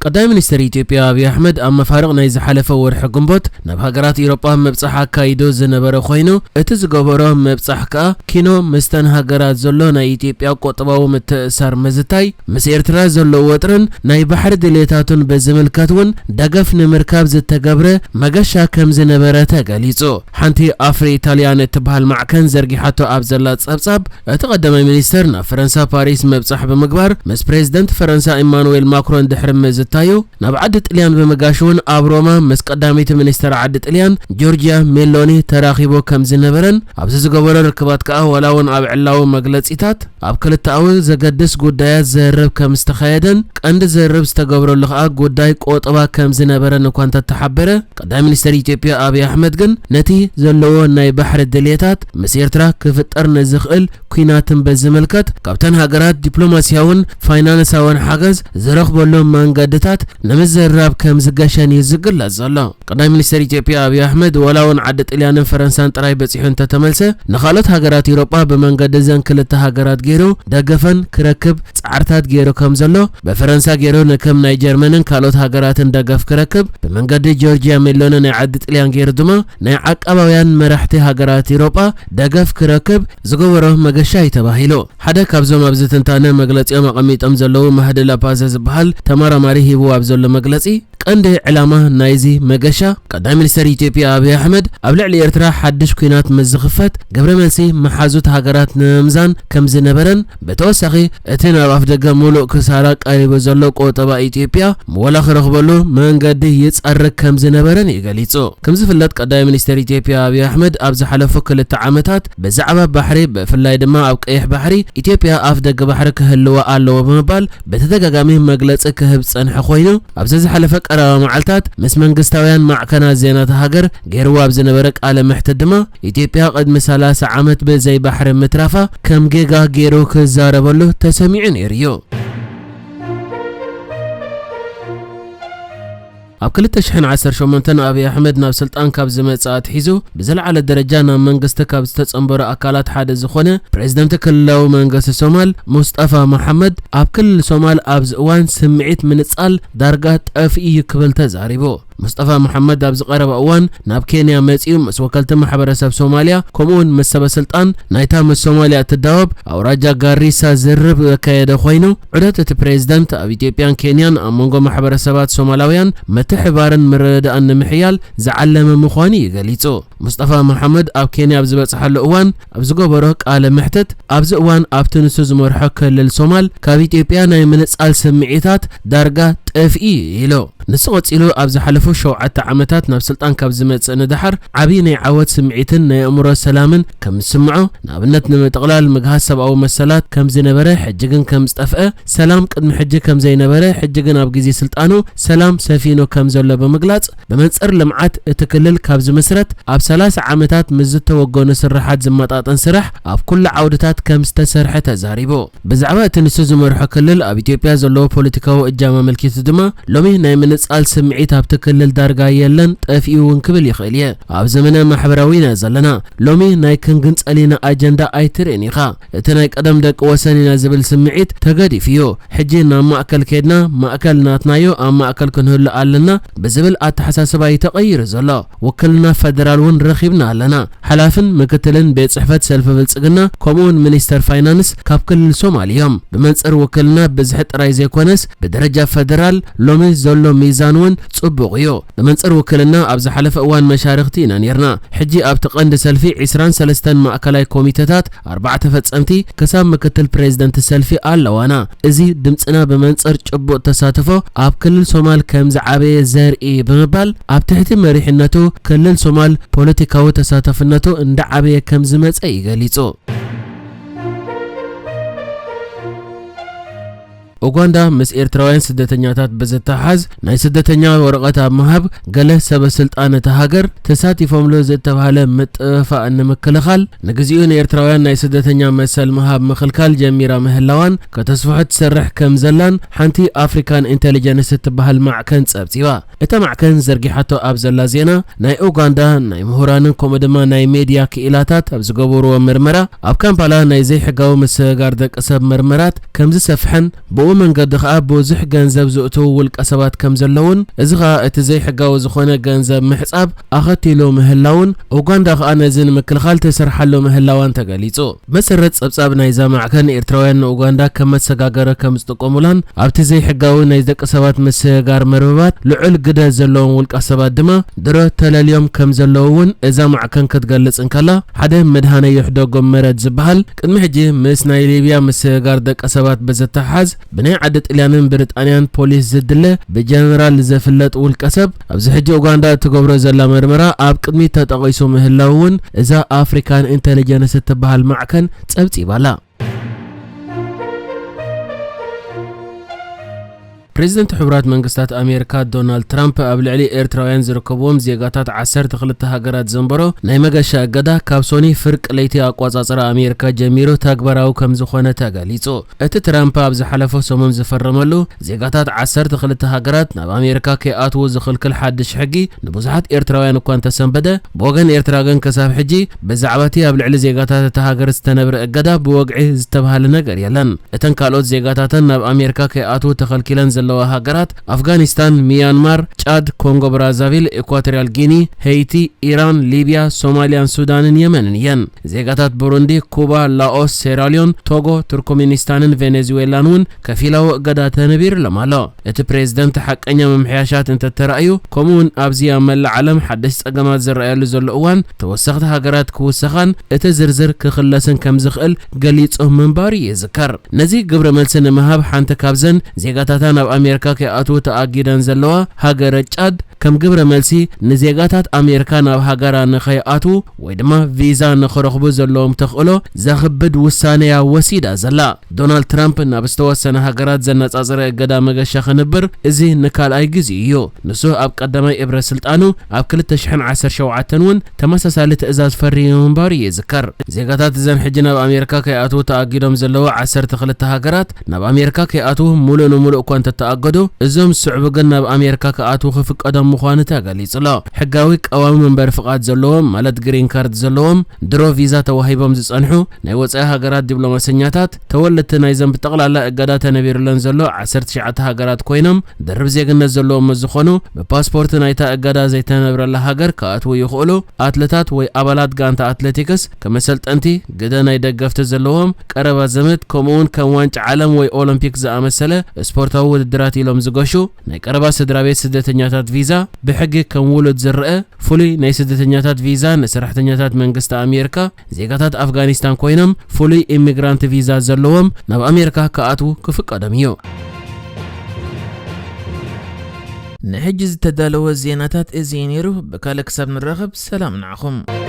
ቀዳማይ ሚኒስትር ኢትዮጵያ ኣብይ ኣሕመድ ኣብ መፋርቕ ናይ ዝሓለፈ ወርሒ ግንቦት ናብ ሃገራት ኤውሮጳ ምብጻሕ ኣካይዱ ዝነበረ ኮይኑ፣ እቲ ዝገበሮ ምብጻሕ ከኣ ኪኖ ምስተን ሃገራት ዘሎ ናይ ኢትዮጵያ ቁጠባዊ ምትእስሳር ምዝታይ፣ ምስ ኤርትራ ዘሎ ወጥርን ናይ ባሕሪ ድሌታቱን ብዝምልከት እውን ደገፍ ንምርካብ ዝተገብረ መገሻ ከም ዝነበረ ተገሊጹ። ሓንቲ ኣፍሪ ኢታልያን እትበሃል ማዕከን ዘርጊሓቶ ኣብ ዘላ ጸብጻብ፣ እቲ ቀዳማይ ሚኒስተር ናብ ፈረንሳ ፓሪስ ምብጻሕ ብምግባር ምስ ፕሬዝደንት ፈረንሳ ኢማኑዌል ማክሮን ድሕሪ ምዝታዩ፣ ናብ ዓዲ ጥልያን ብምጋሽ እውን ኣብ ሮማ ምስ ቀዳመይቲ ሚኒስተር ዓዲ ጥልያን ጆርጂያ ሜሎኒ ተራኺቡ ከም ዝነበረን፣ ኣብዚ ዝገበሮ ርክባት ከኣ ዋላ እውን ኣብ ዕላዊ መግለጺታት ኣብ ክልተኣዊ ዘገድስ ጉዳያት ዘርብ ከም ዝተኻየደን፣ ቀንዲ ዘርብ ዝተገብረሉ ከኣ ጉዳይ ቆጠባ ከም ዝነበረን እኳ እንተተሓበረ፣ ቀዳማይ ሚኒስተር ኢትዮጵያ ኣብይ ኣሕመድ ግን ነቲ ዘለዎ ናይ ባሕሪ ድሌታት ምስ ኤርትራ ክፍጠር ንዝኽእል ኲናትን በዝምልከት ካብተን ሃገራት ዲፕሎማስያውን ፋይናንሳውን ሓገዝ ዝረኽበሎም መንገድታት ንምዝርራብ ከም ዝገሸን እዩ ዝግለጽ ዘሎ። ቀዳማይ ሚኒስተር ኢትዮጵያ ኣብይ ኣሕመድ ዋላ እውን ዓዲ ጥልያንን ፈረንሳን ጥራይ በጺሑ እንተተመልሰ፣ ንኻልኦት ሃገራት ኤውሮጳ ብመንገዲ እዘን ክልተ ሃገራት ገይሩ ደገፈን ክረክብ ጻዕርታት ገይሩ ከም ዘሎ፣ ብፈረንሳ ገይሩ ንከም ናይ ጀርመንን ካልኦት ሃገራትን ደገፍ ክረክብ፣ ብመንገዲ ጆርጂያ ሜሎኒ ናይ ዓዲ ጥልያን ገይሩ ድማ ናይ ዓቃባውያን መራሕቲ ሃገራት ኤውሮጳ ደገፍ ክረክብ ዝገበሮ መገሻ እዩ ተባሂሉ። ሓደ ካብዞም ኣብዚ ትንታነ መግለጺኦም ኣቐሚጦም ዘለዉ ማህዲ ላፓዘ ዝበሃል ተመራማሪ ሂብዎ ኣብ ዘሎ መግለጺ፣ ቀንዲ ዕላማ ናይዚ መገሻ፣ ቀዳማይ ሚኒስተር ኢትዮጵያ ኣብይ ኣሕመድ ኣብ ልዕሊ ኤርትራ ሓድሽ ኲናት ምስ ዝኽፈት፣ ግብረ መልሲ መሓዙት ሃገራት ንምምዛን ከም ዝነበረን፣ ብተወሳኺ እቲ ናብ ኣፍደገ ምሉእ ክሳራ ቀሪቡ ዘሎ ቁጠባ ኢትዮጵያ ዋላ ክረኽበሉ መንገዲ ይጸርግ ከም ዝነበረን እዩ ገሊጹ። ከም ዝፍለጥ፣ ቀዳማይ ሚኒስተር ኢትዮጵያ ኣብይ ኣሕመድ ኣብ ዝሓለፉ ክልተ ዓመታት ብዛዕባ ባሕሪ፣ ብፍላይ ድማ ኣብ ቀይሕ ባሕሪ፣ ኢትዮጵያ ኣፍደገ ባሕሪ ክህልዋ ኣለዎ ብምባል ብተደጋጋሚ መግለጺ ክህብ ዝጸንሐ ኮይኑ፣ ኣብዚ ዝሓለፈ ቀረባ መዓልታት ምስ መንግስታውያን ማዕከናት ዜናታት ሃገር ገይርዎ ኣብ ዝነበረ ቃለ መሕትት ድማ፣ ኢትዮጵያ ቅድሚ ሰላሳ ዓመት ብዘይ ባሕሪ ምትራፋ ከም ጌጋ ገይሩ ክዛረበሉ ተሰሚዑ ነይሩ እዩ። ኣብ ክልተ ሽሕን ዓሰርተ ሸሞንተን ኣብይ ኣሕመድ ናብ ስልጣን ካብ ዝመጽእ ኣትሒዙ፣ ብዝለዓለ ደረጃ ናብ መንግስቲ ካብ ዝተጸንበሩ ኣካላት ሓደ ዝኾነ ፕሬዝደንት ክልላዊ መንግስቲ ሶማል ሙስጠፋ መሓመድ፣ ኣብ ክልል ሶማል ኣብዚ እዋን ስምዒት ምንጻል ዳርጋ ጠፍኡ እዩ ክብል ተዛሪቡ። ሙስጠፋ መሓመድ ኣብዚ ቀረባ እዋን ናብ ኬንያ መጺኡ ምስ ወከልቲ ማሕበረሰብ ሶማልያ፣ ከምኡውን ምስ ሰበ ስልጣን ናይታ ምስ ሶማልያ እትዳወብ ኣውራጃ ጋሪሳ ዝርብ ዘካየደ ኮይኑ፣ ዑደት እቲ ፕሬዝደንት ኣብ ኢትዮጵያን ኬንያን ኣብ መንጎ ማሕበረሰባት ሶማላውያን ምትሕባርን ምርድዳእን ንምሕያል ዝዓለመ ምዃኑ እዩ ገሊጹ። ሙስጠፋ መሓመድ ኣብ ኬንያ ኣብ ዝበጽሓሉ እዋን ኣብ ዝገበሮ ቃለ መሕትት፣ ኣብዚ እዋን ኣብቲ ንሱ ዝመርሖ ክልል ሶማል ካብ ኢትዮጵያ ናይ ምንጻል ስምዒታት ዳርጋ ጠፍኢ ኢሉ። ንሱ ቀጺሉ፣ ኣብ ዝሓለፉ ሸውዓተ ዓመታት ናብ ስልጣን ካብ ዝመጽእ ንደሓር ዓቢ ናይ ዓወት ስምዒትን ናይ ኣእምሮ ሰላምን ከም ዝስምዖ፣ ንኣብነት ንምጥቕላል ምግሃስ ሰብኣዊ መሰላት ከም ዝነበረ ሕጂ ግን ከም ዝጠፍአ፣ ሰላም ቅድሚ ሕጂ ከም ዘይነበረ ሕጂ ግን ኣብ ግዜ ስልጣኑ ሰላም ሰፊኑ ከም ዘሎ ብምግላጽ፣ ብመንጽር ልምዓት እቲ ክልል ካብ ዝምስረት ኣብ ሰላሳ ዓመታት ምስ ዝተወገኑ ስርሓት ዝመጣጠን ስራሕ ኣብ ኩሉ ዓውድታት ከም ዝተሰርሐ ተዛሪቡ። ብዛዕባ እቲ ንሱ ዝመርሖ ክልል ኣብ ኢትዮጵያ ዘለዎ ፖለቲካዊ እጃም ኣመልኪቱ ድማ፣ ሎሚ ናይ ምንጻል ስምዒት ኣብቲ ክልል ዳርጋ የለን፣ ጠፊኡ እውን ክብል ይኽእል እየ። ኣብ ዘመነ ማሕበራዊ ኢና ዘለና። ሎሚ ናይ ክንግንጸል ኢና ኣጀንዳ ኣይትርእን ኢኻ። እቲ ናይ ቀደም ደቂ ወሰን ኢና ዝብል ስምዒት ተገዲፉ እዩ። ሕጂ ናብ ማእከል ከይድና፣ ማእከል ናትናዮ፣ ኣብ ማእከል ክንህሉ ኣለና ብዝብል ኣተሓሳስባ እዩ ተቐይሩ ዘሎ። ውክልና ፈደራል እውን ረኺብና ኣለና። ሓላፍን ምክትልን ቤት ጽሕፈት ሰልፊ ብልጽግና፣ ከምኡውን ሚኒስተር ፋይናንስ ካብ ክልል ሶማል እዮም። ብመንጽር ውክልና ብዝሒ ጥራይ ዘይኮነስ፣ ብደረጃ ፈደራል ሎሚ ዘሎ ሚዛን እውን ጽቡቕ እዩ። ብመንጽር ውክልና ኣብ ዝሓለፈ እዋን መሻርኽቲ ኢና ኔርና። ሕጂ ኣብቲ ቀንዲ ሰልፊ ዒስራን ሰለስተን ማእከላይ ኮሚተታት፣ ኣርባዕተ ፈጸምቲ ክሳብ ምክትል ፕሬዝደንት ሰልፊ ኣለዋና። እዚ ድምጽና ብመንጽር ጭቡጥ ተሳትፎ ኣብ ክልል ሶማል ከም ዝዓበየ ዘርኢ ብምባል፣ ኣብ ትሕቲ መሪሕነቱ ክልል ሶማል ፖለቲካዊ ተሳታፍነቱ እንዳዓበየ ከም ዝመጸ እዩ ገሊጹ። ኡጋንዳ ምስ ኤርትራውያን ስደተኛታት ብዝተሓሓዝ ናይ ስደተኛ ወረቐት ኣብ ምሃብ ገለ ሰበ ስልጣን እታ ሃገር ተሳቲፎምሉ ዝተባህለ ምጥፍፋእ ንምክልኻል ንግዚኡ ንኤርትራውያን ናይ ስደተኛ መሰል ምሃብ ምኽልካል ጀሚራ ምህላዋን ከተስፍሖ ትሰርሕ ከም ዘላን ሓንቲ ኣፍሪካን ኢንተሊጀንስ እትበሃል ማዕከን ጸብጺባ። እታ ማዕከን ዘርጊሓቶ ኣብ ዘላ ዜና፣ ናይ ኡጋንዳ ናይ ምሁራንን ከምኡ ድማ ናይ ሜድያ ክኢላታት ኣብ ዝገበርዎ ምርመራ፣ ኣብ ካምፓላ ናይ ዘይሕጋዊ ምስግጋር ደቂ ሰብ ምርመራት ከም ዝሰፍሐን ብኡ ብኡ መንገዲ ከኣ ብዙሕ ገንዘብ ዝእትዉ ውልቀ ሰባት ከም ዘለውን፣ እዚ ከኣ እቲ ዘይሕጋዊ ዝኾነ ገንዘብ ምሕጻብ ኣኸቲሉ ምህላውን፣ ኡጋንዳ ከኣ ነዚ ንምክልኻል ትሰርሓሉ ምህላዋን ተገሊጹ። መሰረት ጸብጻብ ናይዛ ማዕከን፣ ኤርትራውያን ንኡጋንዳ ከም መሰጋገሪ ከም ዝጥቀሙላን ኣብቲ ዘይሕጋዊ ናይ ደቂ ሰባት ምስግጋር መርበባት ልዑል ግደ ዘለዎም ውልቀ ሰባት ድማ ድሮ ተለልዮም ከም ዘለዉ እውን እዛ ማዕከን ክትገልጽ እንከላ፣ ሓደ መድሃነ ይሕደጎም መረድ ዝበሃል ቅድሚ ሕጂ ምስ ናይ ሊብያ ምስግጋር ደቂ ሰባት ብዝተሓሓዝ ብናይ ዓዲ ጥልያንን ብሪጣንያን ፖሊስ ዝድለ ብጀነራል ዝፍለጥ ውልቀ ሰብ ኣብዚ ሕጂ ኡጋንዳ እትገብሮ ዘላ መርመራ ኣብ ቅድሚት ተጠቒሱ ምህላው እውን እዛ ኣፍሪካን ኢንተሊጀንስ እትበሃል ማዕከን ጸብጺባላ። ፕሬዚደንት ሕቡራት መንግስታት ኣሜሪካ ዶናልድ ትራምፕ ኣብ ልዕሊ ኤርትራውያን ዝርከብዎም ዜጋታት ዓሰርተ ክልተ ሃገራት ዘንበሮ ናይ መገሻ እገዳ ካብ ሶኒ ፍርቂ ለይቲ ኣቋጻጽራ ኣሜሪካ ጀሚሩ ተግባራዊ ከም ዝኾነ ተገሊጹ። እቲ ትራምፕ ኣብ ዝሓለፈ ሰሙን ዝፈረመሉ ዜጋታት ዓሰርተ ክልተ ሃገራት ናብ ኣሜሪካ ከይኣትዉ ዝኽልክል ሓድሽ ሕጊ ንብዙሓት ኤርትራውያን እኳ እንተሰንበደ፣ ብወገን ኤርትራ ግን ክሳብ ሕጂ ብዛዕባ እቲ ኣብ ልዕሊ ዜጋታት እታ ሃገር ዝተነብረ እገዳ ብወግዒ ዝተባህለ ነገር የለን። እተን ካልኦት ዜጋታተን ናብ ኣሜሪካ ከይኣትዉ ተኸልኪለን ዘለዋ ሃገራት ኣፍጋኒስታን፣ ሚያንማር፣ ጫድ፣ ኮንጎ ብራዛቪል፣ ኢኳቶሪያል ጊኒ፣ ሄይቲ፣ ኢራን፣ ሊብያ፣ ሶማልያን ሱዳንን የመንን እየን። ዜጋታት ቡሩንዲ፣ ኩባ፣ ላኦስ፣ ሴራልዮን፣ ቶጎ፣ ቱርክሜኒስታንን ቬኔዙዌላን እውን ከፊላዊ እገዳ ተነቢሩሎም ኣሎ። እቲ ፕሬዝደንት ሓቀኛ ምምሕያሻት እንተተራእዩ፣ ከምኡውን ኣብዚ ኣብ መላእ ዓለም ሓደሽ ጸገማት ዝረኣየሉ ዘሎ እዋን ተወሰኽቲ ሃገራት ክውሰኻን እቲ ዝርዝር ክኽለስን ከም ዝኽእል ገሊጹ ምንባሩ ይዝከር። ነዚ ግብረ መልሲ ንምሃብ ሓንቲ ካብዘን ዜጋታታ ናብ ኣሜሪካ ከይኣትዉ ተኣጊደን ዘለዋ ሃገረ ጫድ ከም ግብረ መልሲ ንዜጋታት ኣሜሪካ ናብ ሃገራ ንኸይኣትዉ ወይ ድማ ቪዛ ንኽረኽቡ ዘለዎም ተኽእሎ ዘኽብድ ውሳነያ ወሲዳ ዘላ። ዶናልድ ትራምፕ ናብ ዝተወሰነ ሃገራት ዘነጻጸረ እገዳ መገሻ ክንብር እዚ ንካልኣይ ግዜ እዩ። ንሱ ኣብ ቀዳማይ እብረ ስልጣኑ ኣብ ክልተ ሽሕን ዓሰርተ ሸውዓተን እውን ተመሳሳሊ ትእዛዝ ፈሪሙ ምንባሩ ይዝከር። ዜጋታት እዘን ሕጂ ናብ ኣሜሪካ ከይኣትዉ ተኣጊዶም ዘለዉ ዓሰርተ ክልተ ሃገራት ናብ ኣሜሪካ ከይኣትዉ ሙሉእ ንሙሉእ እኳ እንተተኣገዱ፣ እዞም ዝስዕቡ ግን ናብ ኣሜሪካ ክኣትዉ ክፍቀዶም ምዃኑ ተገሊጹ ኣሎ። ሕጋዊ ቀዋሚ መንበሪ ፍቓድ ዘለዎም፣ ማለት ግሪን ካርድ ዘለዎም፣ ድሮ ቪዛ ተዋሂቦም ዝጸንሑ ናይ ወጻኢ ሃገራት ዲፕሎማሰኛታት፣ ተወለድቲ ናይዘን ብጠቕላላ እገዳ ተነቢሩለን ዘሎ ዓሰርተ ትሽዓተ ሃገራት ኮይኖም፣ ድርብ ዜግነት ዘለዎም ምስ ዝኾኑ፣ ብፓስፖርት ናይታ እገዳ ዘይተነብረላ ሃገር ክኣትዉ ይኽእሉ። ኣትለታት ወይ ኣባላት ጋንታ ኣትሌቲክስ፣ ከም መሰልጠንቲ፣ ግደ ናይ ደገፍቲ ዘለዎም፣ ቀረባ ዘመድ፣ ከምኡውን ከም ዋንጫ ዓለም ወይ ኦሎምፒክ ዝኣመሰለ ስፖርታዊ ውድድራት ኢሎም ዝገሹ፣ ናይ ቀረባ ስድራ ቤት ስደተኛታት ቪዛ ብሕጊ ከም ውሉድ ዝረአ፣ ፍሉይ ናይ ስደተኛታት ቪዛ ንሰራሕተኛታት መንግስቲ ኣሜሪካ፣ ዜጋታት ኣፍጋኒስታን ኮይኖም ፍሉይ ኢሚግራንት ቪዛ ዘለዎም ናብ ኣሜሪካ ክኣትዉ ክፍቀዶም እዩ። ንሕጂ ዝተዳለወ ዜናታት እዚ እዩ ነይሩ። ብካልእ ክሳብ ንራኸብ ሰላም ንዓኹም።